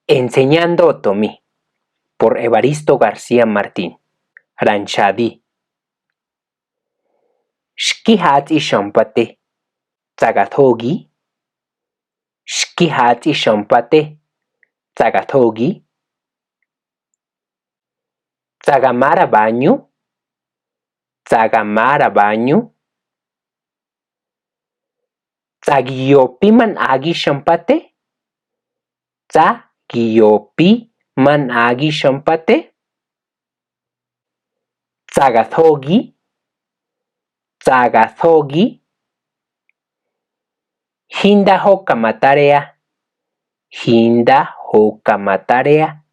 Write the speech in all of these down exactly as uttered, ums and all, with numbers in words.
Enseñando Otomi, por Evaristo García Martín. Ranchadi. Xkijats'i xompate. Tsagatogi. Xkijats'i xompate. Tsagatogi. Tsagamara baño. Tsagamara baño. Tsagiyopi man agi xompate. Tsagiyopi man agi xompate. Tsagatogi. Tsagatogi. Jinda joka matarea. Jinda joka matarea.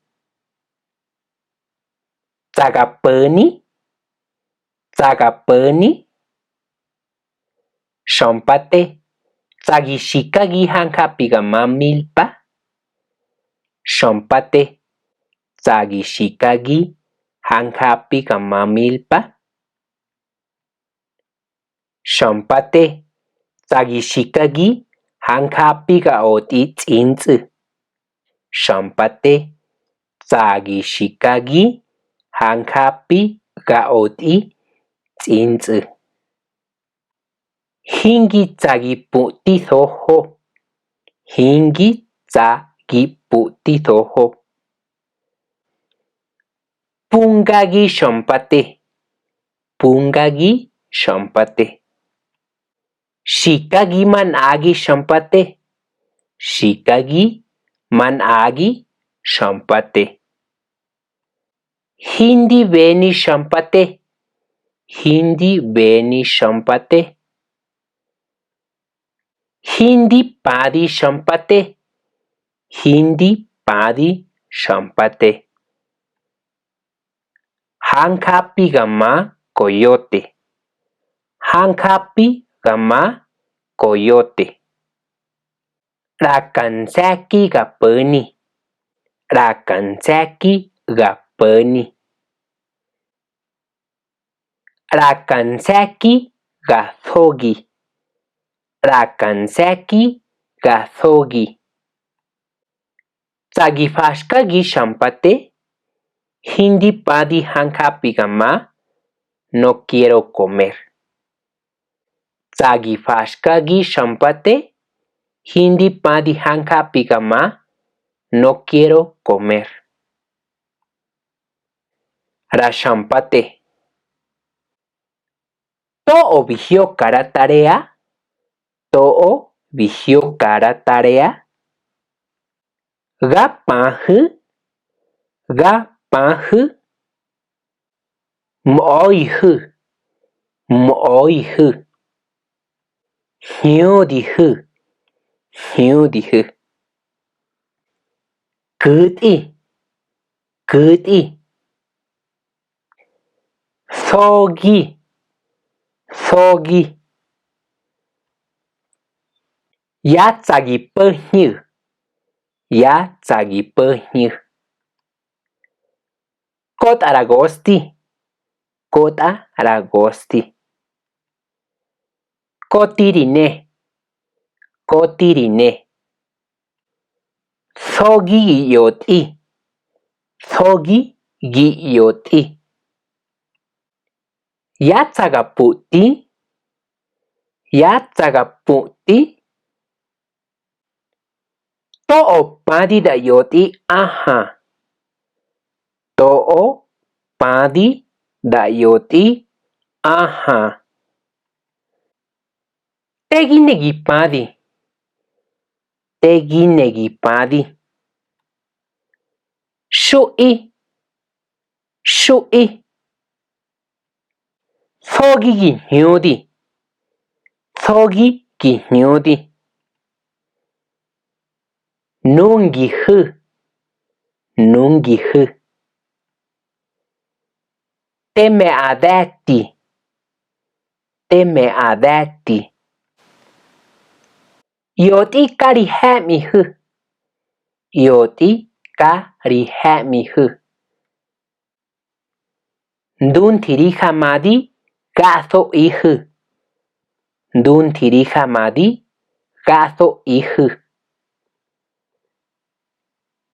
Tsagapüni. Tsagapüni. Xompate. Tsagixikagi janjapiga ma milpa. Xompate. Tsagixikagi janjapiga ma milpa. Xompate. Tsagixikagi janjapiga oti ts'intsü. Xompate. Tsagixikagi janjapiga oti ts'intsü. Jingi tsagiputi sojo. Jingi tsagiputi sojo. Pungagi xompate. Pungagi xompate. Xikagi man agi xompate. Xikagi man agi xompate. Jindi beni xompate. Jindi beni xompate. Jindi padi xompate. Jindi padi xompate. Janjapiga ma coyote. Janjapiga ma coyote. Rakanseki ga püni. Rakanseki ga püni. Rakanseki ga sogi. Rakanseki ga sogi. Tsagifaxkagi xompate. Jindi padi janjapiga ma no quiero comer. Tsagifaxkagi xompate. Jindi padi janjapiga ma no quiero comer. Ra xompate. To'o bijiokara tarea. To'o bijiokara tarea. Gapajü. Gapajü. Mo'oijü. Mo'oijü. Jiudijü. Jiudijü. Küti. Küti. Sogi. Sogi. Yatsagipüjñü. Yatsagipüjñü. Kotaragosti. Kotaragosti. Kotirine. Kotirine. Sogi gioti. Sogi gioti. Yatsagaputi. Yatsagaputi. To'o padi dayoti aja. To'o padi dayoti aja. Teginegi padi. Teginegi padi. Xu'i. Xu'i. Sogi giñudi. Sogi giñudi. Nungijü. Nungijü. Teme'adeti. Teme'adeti. Ioti karijemijü. Ioti karijemijü. Nduntiri jamadi gaso'ijü. Nduntiri jamadi gaso'ijü.